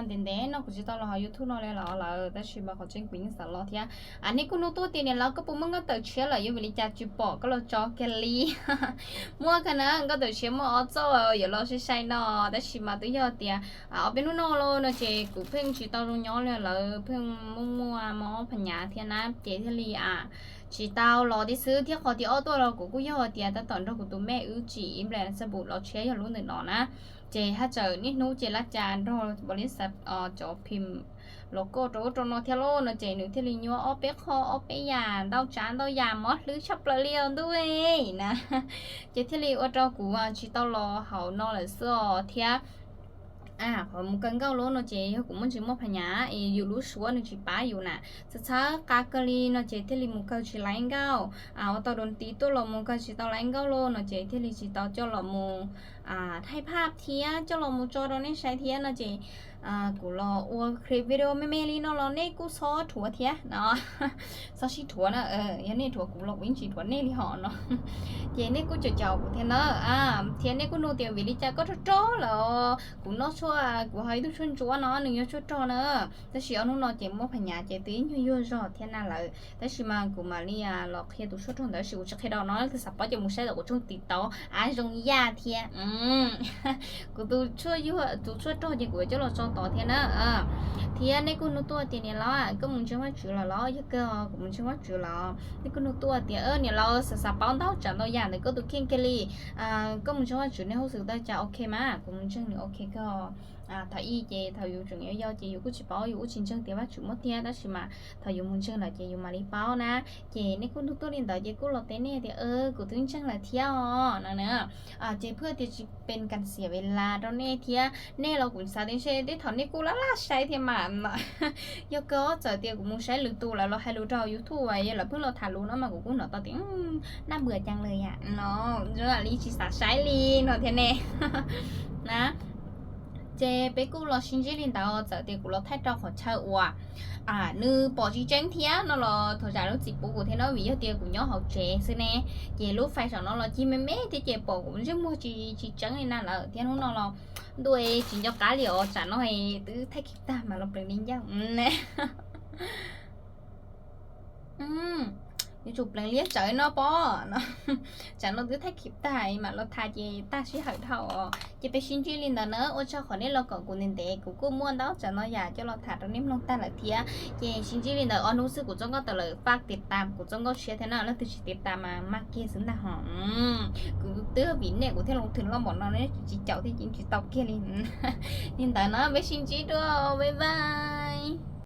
Ntev ntev no kuv tsis tau los hauv YouTube no li los lawm, tab sis mas qhov tseeb kuv yeej xav los thiab. Nej kuj nug tuaj tias niam laus koj puas muaj nkauj tawm tshiab lawm, yuav vim li cas tsis pom koj los tso kiag li. Muaj kawg na, nkauj tawm tshiab muaj ob txoj yuav los sai sai no, tab sis mas twb yog tias ob peb hnub no los no ces kuv pheej tsis tau zoo nyob li, lawv pheej muaj muaj mob phas nyav thiab na, ces thiaj li tsis tau los thiab xwb. Thiab qhov tias ob tuaj los kuv kuj yog tias tab tom nrog kuv tus me wb tsim ib nplas xab pum los tshiab yog lub ntawm no na. Ces haj txawm niaj hnub ces laj cas nrog npaum li xav cov phim los koj rau ub rau no thiab lauj no ces nws thiaj li nyuaj ob peb qho ob peb yam ntau tsav ntau yam mob hlwb tshaj plaws li os ntuj na. Ces thiaj li ua rau kuv tsis tau los hauv no lawm xwb os thiab. Qhov mus kawg nkauj lauj no ces yog kuv muaj ntsis muaj phas nyav es yus lub suab nws tsis pab yus na, txhawb txhawb qa kawg li no ces thiaj li mus kawg tsis laib nkauj. Ua tau dua nti tuaj los mus kawg tsis tau laib nkauj lauj no ces thiaj li tsis tau coj los mus thaij phaj thiab coj los mus tso rau nej saib thiab no ces kuv los ua clip video me me li no los nej kuj txhob dhuav thiab no. Txhob sib dhuav na, yog nej dhuav kuv los kuv yeej tsis dhuav nej li hos no. Ces nej kuj caum caum kuv thiab na, thiab nej kuj nug tias vim li cas koj rog rog lawm. Kuv noj tshuaj, kuv haus ib tug tshuaj ntsuab no nws yog tshuaj rog na, tab sis ob hnub no ces muaj phas nyav ces twb ib nyuag yuag zog thiab na lawm, tab sis mas kuv mam li los qhia tus tshuaj rog ntawd, tab sis kuv tsis qhia rau no, leej twg xav paub ces mus saib tom kuv tshooj TikTok av zoo yaj thiab. Kuv tus tshuaj, tus tshuaj rog ces kuv yuav coj los tso tod thiab na. Thiab nej kuj nug tuaj tias niam laus koj mus ntseeg Vajtswv lawm los? Yog kawg kuv mus ntseeg Vajtswv lawm. Nej kuj nug tuaj tias niam laus xav xav paub ntau tsav ntau yam ntawm koj tus kheej kiag li, koj mus ntseeg Vajtswv nej hu xwm tau cas ok mas? Kuv mus ntseeg nws ok kawg. Thaum ub ces thaum yus tseem yau yau ces yus kuj tsis paub, yus kuj tsis ntseeg tias Vajtswv muaj tiag, tab sis mas thaum yus mus ntseeg lawm ces yus mam li paub na. Ces nej kuj nug tuaj li ntawd ces kuj los teb nej tias kuv twb ntseeg lawm thiab os no na. Ces phwj tias tsis pes kas xiam ves las rau nej thiab, nej los kuv xav tias ntshe tej thaum nej kuj laj laj saib thiab mas. Yog kawg txawm tias kuv mus saib lwm tus lawv los hais lus rau YouTube, yog lawv pheej los tham lus no mas kuv kuj hnov tau tias naj npua ceeb lawm yam no, zoo li tsis xav saib li no thiab ne. Na, ces peb kuj los sib ntsib li ntawd, txawm tias kuv los thaij rau qhov chaw uas nws pom tsis tseeb thiab no los thov zam lub txim pub kuv thiab no, vim yog tias kuv nyob hauv tsev xwb ne, ces lub fais saum no los cig me me thiab ces pom kuv ntsej muag tsis tsis tseeb li na lawm thiab. Hnub no los ntuj tsis nco qab li os, tsam no twb thaij khim tag mas los pleev li ncauj. Yuav tsum pleev liab tsawv no pob no. Tsam no twb thaij khim tag mam los tham ces tag sij hawm dhau os. Ces peb sib ntsib li ntawd na, ua tsaug qhov nej los koom kuv ntev ntev, kuv kuj muaj ntau tsav ntau yam coj los tham rau nej mloog tag lawm thiab. Ces sib ntsib li ntawd, ob hnub xwb kuv txoj nkauj tawm lawm, faj tiv tam kuv txoj nkauj tshiab thiab na, leej twg tsis tiv tam mas mag kiag xwb ntag hos. Kuv twb vim nej kuv thiaj los thwm loj npaum no, nej tsis caum thiab ces tsis tau kiag li. Li ntawd na, peb sib ntsib dua, bye bye.